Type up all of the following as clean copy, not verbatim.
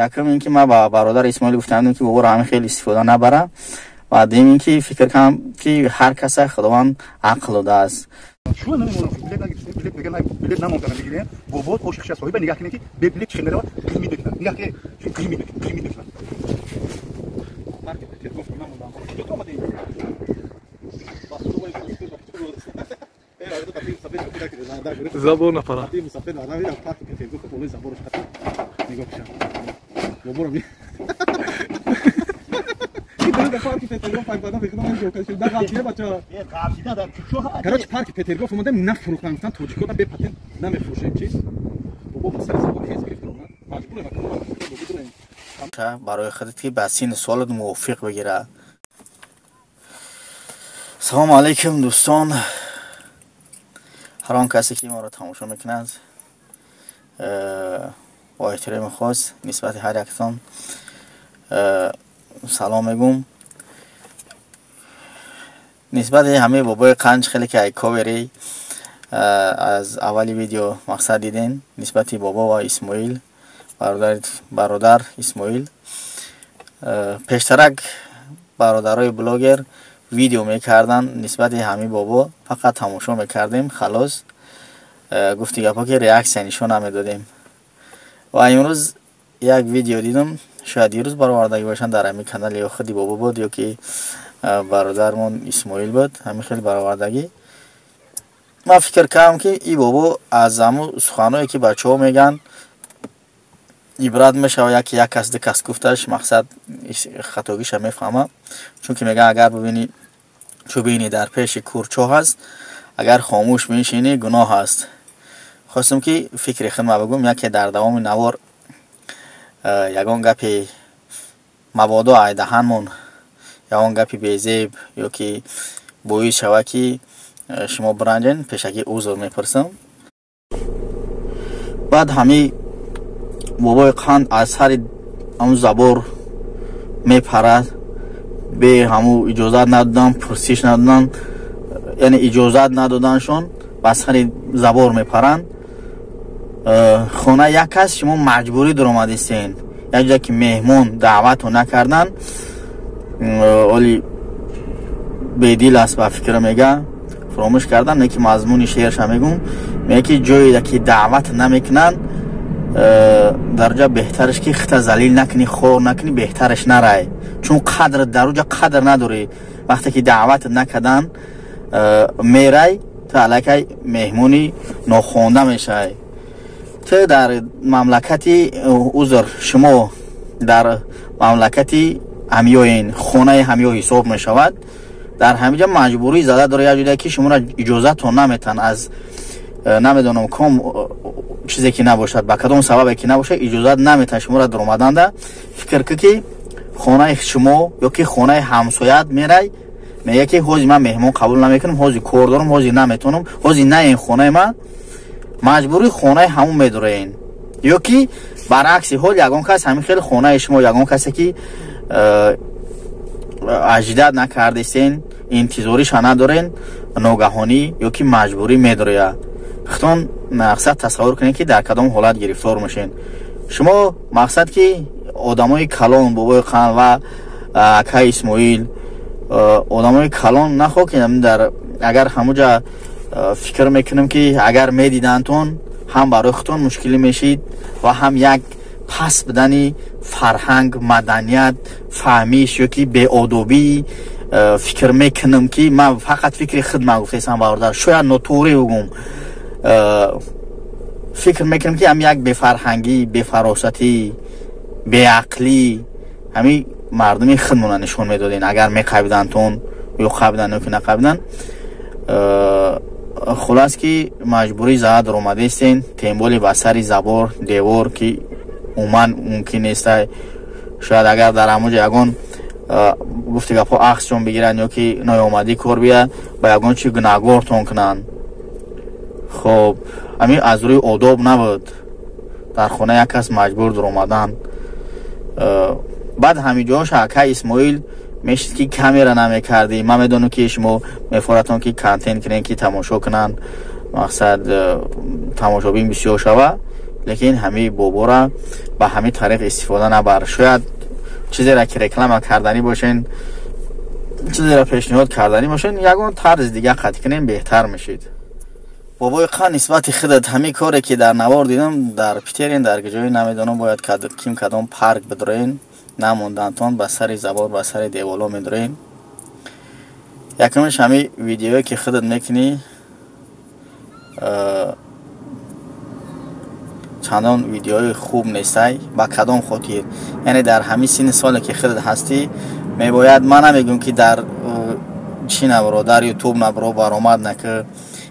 Якум ин ки ман ба бародар Исмоил гуфтам, ки боборо ҳамин хел истифода набара, ва дуюм ин ки фикр кардам, ки ҳар каса Худованд ақл додааст. Чӯ намемонам, билет нагирифтем, билет мега, билет намонда мегирем. Бобо ошиқша соҳиба, нигаҳ кунед, ки бе билет чӣ меравад, гирмид мекунад. Нигаҳ кунед, гирмид мекунад, гирмид мекунад. Парки Петергоф намондам. Куҷо ту омадӣ? Забор напара. Боборо Короче, парки Петергоф омадем, нафурӯхтан, гуфтан тоҷикода бе патент намефурӯшем чиз. Бобо сари забор хез гирифт, маҷбурем. Барои худат, ки ба синну солат мувофиқ бигира. Салому алайкум, дӯстон, ҳар он касе ки моро тамошо мекунад, бо эҳтироми хос нисбати ҳар яктон салом мегӯм. Нисбати ҳамаи бобои Қанч, хеле ки ай ковери аз аввали видео мақсад диден, нисбати бобо ва Исмоил, бародар Исмоил, пештарак бародарои блогер видео мекарданд нисбати ҳамин бобо, фақат тамошо мекардем, халос. Гуфти гапҳо, ки реаксия нишон намедодем. Ва имрӯз як видео дидам, шояд дирӯз баровардагӣ бошанд дар ҳамин канали, ё худи бобо буд, ё ки бародармон Исмоил буд, ҳамин хел баровардагӣ. Ман фикр кардам, ки и бобо аз ҳамун суханҳое, ки бачаҳо мегӯянд, ибрат мешавад. Яке як кас, ду кас гуфташ, мақсад хатогиша мефаҳмам, чунки мегӯянд, агар бибинӣ чӯбини дар пеши кӯрчоҳ аст, агар хомӯш биншинӣ, гуноҳ аст. Хостам, ки фикри худма бигӯм. Яке дар давоми навор ягон гапи мабодо ай даҳанмон ягон гапи безеб ё ки боис шавад, ки шумо биранҷен, пешакӣ узр мепурсам. Баъд ҳамин бобои Қанд аз сари ҳамун забор мепарад, бе ҳамун иҷозат надодан, пурсиш надодан, яъне иҷозат надоданшон, ба сари забор мепаранд. Хона як кас шумо маҷбурӣ дуромадистен, як ҷое ки меҳмон даъватро накардан. Оли бедил аст ба фикр мега, фуромӯш кардам, не ки мазмуни шеърша мегум. Мега, ки ҷое ки даъват намекунанд, дар ҷа беҳтараш ки хита залил накунӣ, хор накунӣ, беҳтараш нарай, чун қадр дар уҷа қадр надорӣ. Вақте ки даъват накардан мерай, ту аллакай меҳмони нохонда мешавӣ. Ту дар мамлакати, узр, шумо дар мамлакати ҳамёен, хонаи ҳамё ҳисоб мешавад. Дар ҳамиҷа маҷбурӣ зада дора як ҷое, ки шуморо иҷозатон наметан, аз намедонам ком чизе ки набошад, ба кадом сабабе ки набошад, иҷозат наметан шуморо даромаданда. Фикр кӣ, ки хонаи шумо ё ки хонаи ҳамсояат мерай, мега, ки ҳозир ман меҳмон қабул намекунам, ҳозир кор дорам, ҳозир наметавонам, ҳозир наен хонаи ман. Маҷбурӣ хонаи ҳамон медуроен. Ё ки баръакси ҳол, ягон кас ҳамин хел хонаи шумо, ягон касе ки аждад накардистен, интизориша надорен, ногаҳонӣ ё ки маҷбурӣ медорояд. Худтон мақсад тасаввур кунед, ки дар кадом ҳолат гирифтор мешед шумо. Мақсад ки одамои калон, бобои Қанд ва акаи Исмоил, одамои калон нахоҳ, ки дар агар ҳамуҷа фикр мекунем, ки агар медидандтон, ҳам барои худтон мушкилӣ мешид ва ҳам як паст будани фарҳанг, маданият, фаҳмиш ё ки беодобӣ. Фикр мекунам, ки ман фақат фикри худ ман гуфтаистам, бародар, шояд нотуғрӣ бигӯм. Фикр мекунам, ки ҳам як бефарҳангӣ, бефаросатӣ, беақлӣ ҳамин мардуми худмона нишон медодем, агар меқабидандтон ё қабидан ё ки нақабидан. Хулас, ки маҷбурӣ зада даромадестен, тем более ба сари забор, девор, ки умуман мумкин нестай. Шояд агар дар ҳамонҷо ягон, гуфти гапҳо, ахсшон бигиранд ё ки ноёмадӣ кор бияд, ба ягон чи гунаҳгортон кунанд. Хоб, ҳамин аз рӯи одоб набуд дар хона як кас маҷбур даромадан. Баъд ҳамин ҷоша акай Исмоил мешид, ки камера намекардӣ. Ман медонам, ки шумо мефоратон, ки контент кунем, ки тамошо кунанд, мақсад тамошобин бисёр шава. Лекин ҳамаи бобора ба ҳамин тариқ истифода набар. Шояд чизеро ки реклама карданӣ бошен, чизеро пешниҳод карданӣ бошен, ягон тарзи дига қатъ кунем, беҳтар мешид. Бобои қан, нисбати худат ҳамин коре ки дар навор дидам, дар Питерин, дар ҷое намедонам, бояд ким кадом парк бидроен, намондантон ба сари забор, ба сари деволо медроен. Якумаш, ҳамин видеое ки худат мекунӣ, чандон видеои хуб нестай. Ба кадом хотир? Яъне дар ҳамин синни соле ки худат ҳастӣ, мебояд, ман намегӯм ки дар чӣ набро, дар Ютуб набро, баромад накӣ,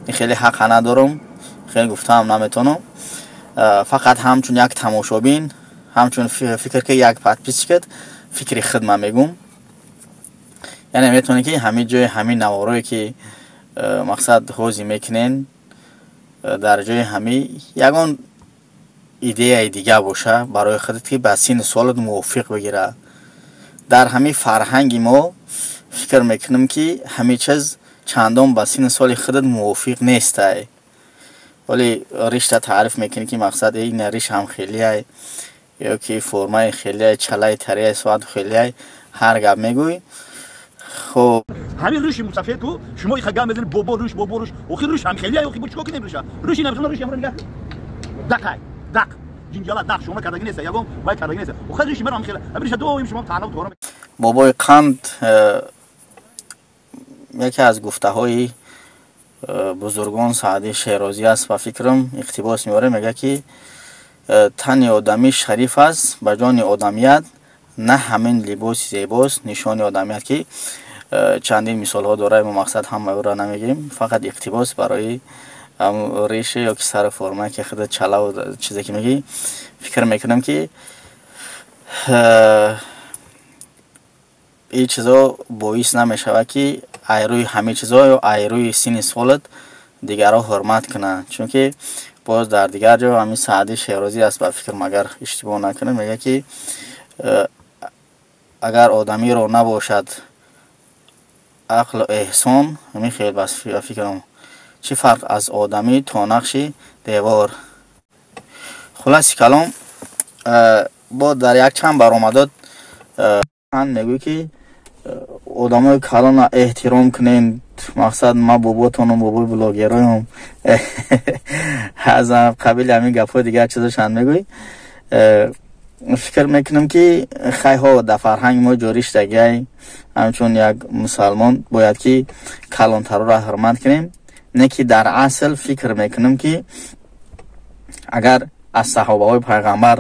ин хеле ҳаққа надорам, хеле гуфтаам наметонам. Фақат ҳамчун як тамошобин, ҳамчун фикр ки як подписчикат, фикри худ ман мегӯм. Яъне метавонӣ ки ҳамин ҷои ҳамин наворое ки мақсад ҳозир мекунен, дар ҷои ҳамин ягон идеяи дига боша барои худат, ки ба синни солат мувофиқ бигирад. Дар ҳамин фарҳанги мо фикр мекунам, ки ҳамин чиз чандон ба синни соли худат мувофиқ нестай. Вале ришта таъриф мекунӣ, ки мақсад ин риш ҳам хелиай ё ки формаи хелиай, чалаи тарияй, соату хелиай, ҳар гап мегӯй. Хоб. Ҳамин рӯши мусафед ку шумо иха гап мезанед: бобо рӯш, бобо рӯш. Охи, рӯш ҳам хелиай, охи, бо чикор кунем рӯша? Рӯши намесона, рӯши ҳамро нигоҳ, дақай дақ ҷинҷала дақ шумо кардаги неста, ягон вай кардаги неста. Охи, рӯши маро ҳам хела, ҳамин рӯша доим шумо таънаву тора. Бобои қанд, яке аз гуфтаҳои бузургон Саъди Шерозӣ аст, ба фикрам, иқтибос меорем, мегӯяд ки тани одамӣ шариф аст ба ҷони одамият, на ҳамин либоси зебост нишони одамият, ки чандин мисолҳо дорад. Мо мақсад ҳамаи ӯро намегирем, фақат иқтибос барои рише ё ки сари форма ки худат чалаву чизе ки мегӣ. Фикр мекунам, ки ин чизо боис намешавад, ки айрӯи ҳамин чизо ё айрӯи синни солат дигарро ҳурмат кунанд, чунки боз дар дигар ҷо ҳамин Саъди Шерозӣ аст, ба фикрам, агар иштибоҳ накунам, мегӯяд, ки агар одамиро набошад ақлу эҳсон, ҳамин хел, ба фикрам, чӣ фарқ аз одамӣ то нақши девор. Хулоси калом, бо дар якчанд баромадот мегӯй, ки одамои калона эҳтиром кунед. Мақсад, ман боботонум, бобои блогероям, аз қабили ҳамин гапҳои дигар чизошанд мегӯй. Фикр мекунам, ки хайҳо дар фарҳанги мо ҷорӣ шудагиай, ҳамчун як мусалмон бояд ки калонтарора ҳурмат кунем, не ки дар асл фикр мекунам, ки агар аз саҳобаҳои пайғамбар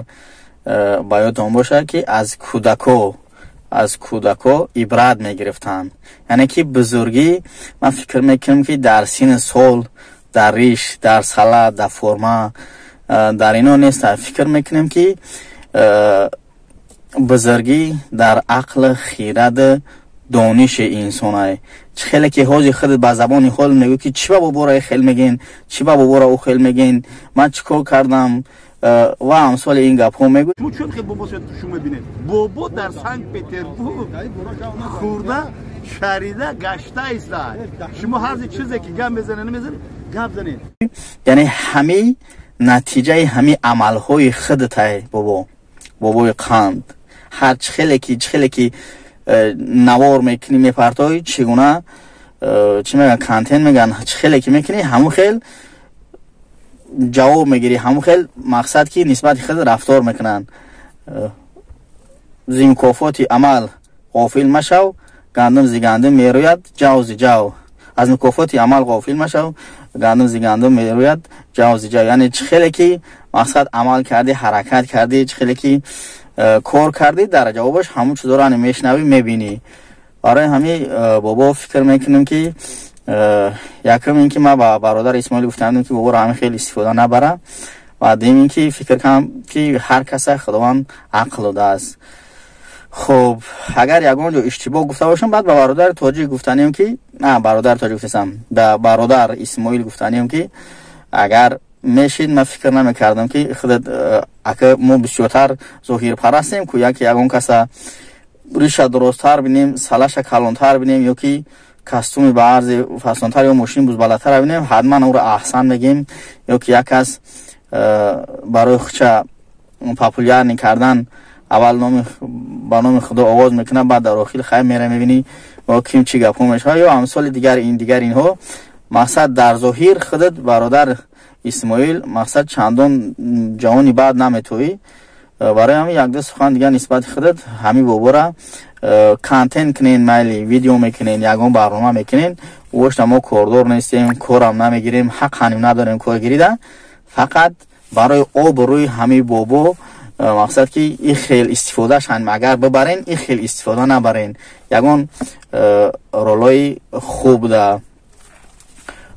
ба ёдтон бошад, ки аз кӯдако ибрат мегирифтанд. Яъне ки бузургӣ, ман фикр мекунам, ки дар синни сол, дар риш, дар сала, дар форма, дар ино нест. Фикр мекунем, ки бузургӣ дар ақли, хираду дониши инсонае. Чӣ хеле ки ҳозир худат ба забони ҳол мегӯ, ки чӣ ба бобора хел мегӯен, чӣ ба бобора ӯ хел мегӯен, ман чӣ кор кардам ва амсоли ин гапҳо мегӯ. Шумо чун хел бобо шумо мебинед, бобо дар Санкт Петербург хӯрда шарида гашта истад. Шумо ҳар чизе ки гап мезанед, намезанед, гап занед. Яъне ҳамин натиҷаи ҳамин амалҳои худатай, бобо, бобои қанд. Ҳар чӣ хеле ки, чӣ хеле ки навор мекунӣ, мепартоӣ, чӣ гуна, чӣ мегӯян, контент мегӯян, чӣ хеле ки мекунӣ, ҳамун хел ҷавоб мегирӣ, ҳамун хел мақсад ки нисбати худ рафтор мекунанд. Зи мукофоти амал ғофил машав, гандум зи гандум мерӯяд, ҷав зи ҷав. Аз мукофоти амал ғофил машав, гандум зи гандум мерӯяд, ҷав зи ҷав. Яъне чӣ хеле ки мақсад амал кардӣ, ҳаракат кардӣ, чӣ хеле ки кор кардӣ, дар ҷавобаш ҳамун чизоро мешунавӣ, мебинӣ. Барои ҳамин, бобо, фикр мекунем, ки якум ин ки ман ба бародар Исмоил гуфтаам, ки боборо ҳамин хеле истифода набара, ва дуюм ин ки фикр кунам, ки ҳар каса Худованд ақл додааст. Хуб, агар ягон ҷо иштибоҳ гуфта бошам, баъд ба бародари тоҷик гуфтанем, ки на, бародари тоҷик гуфтасам, ба бародар Исмоил гуфтанем, ки агар мешид, ман фикр намекардам, ки худат ака мо бисёртар зоҳирпарастем ку, яке ягон каса риша дуросттар бинем, салаша калонтар бинем ё ки костюми ба арзи фасонтар ё мошини бузбалатар бинем, ҳатман ӯро аҳсан мегем, ё ки як кас Барои худша популярный кардан аввал номи ба номи худо оғоз мекунад, баъд дар охир хайр мера мебинӣ ким чӣ гапҳо мешавад ё амсоли дигар ин дигар инҳо. Мақсад дар зоҳир худат, бародар Исмоил, мақсад чандон ҷавони баъд наметоӣ. Барои ҳамин якду сухан дигар нисбати худат ҳамин бобора контент кунен, майли видео мекунен, ягон барнома мекунен, ӯшта мо кордор нестем, корам намегирем, ҳақ ҳаним надорем кор гирида. Фақат барои обрӯи ҳамин бобо мақсад ки и хел истифодааш ҳаним агар бибарен, и хел истифода набарен, ягон ролои хуб да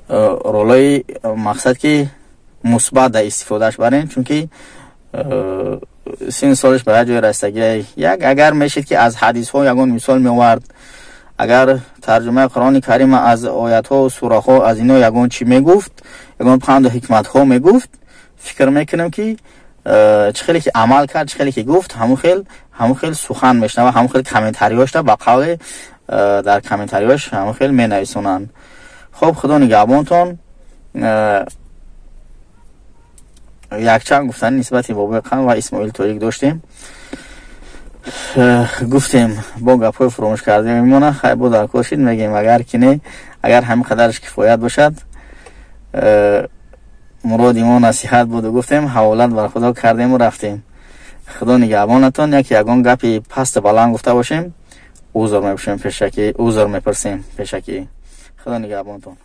ролои мақсад ки мусбат да истифодааш барен, чунки син солаш ба як ҷои расидагӣ. Як агар мешид ки аз ҳадисҳо ягон мисол меовард, агар тарҷумаи Қуръони Карима аз оятҳо, сураҳо, аз ино ягон чӣ мегуфт, ягон панду ҳикматҳо мегуфт, фикр мекунам ки чӣ хеле ки амал кард, чӣ хеле ки гуфт, ҳамун хел сухан мешунава, ҳамун хел комментариёшда ба қавле дар комментариёш ҳамун хел менависонанд. Хоб, худо нигаҳбонтон. Якчанд гуфтани нисбати бобои Қанд ва Исмоил Тоҷик доштем, гуфтем, бо гапҳои фуромӯш карда мемонад. Хай, бо дар кор шид мегем, агар ки не, агар ҳамин қадараш кифоят бошад, муроди мо насиҳат буду гуфтем, ҳаволат бар худо кардему рафтем. Худо нигаҳбонатон. Яке ягон гапи пасту баланд гуфта бошем, узр мепурсем пешакӣ, узр мепурсем пешакӣ. Худо нигаҳбонатон.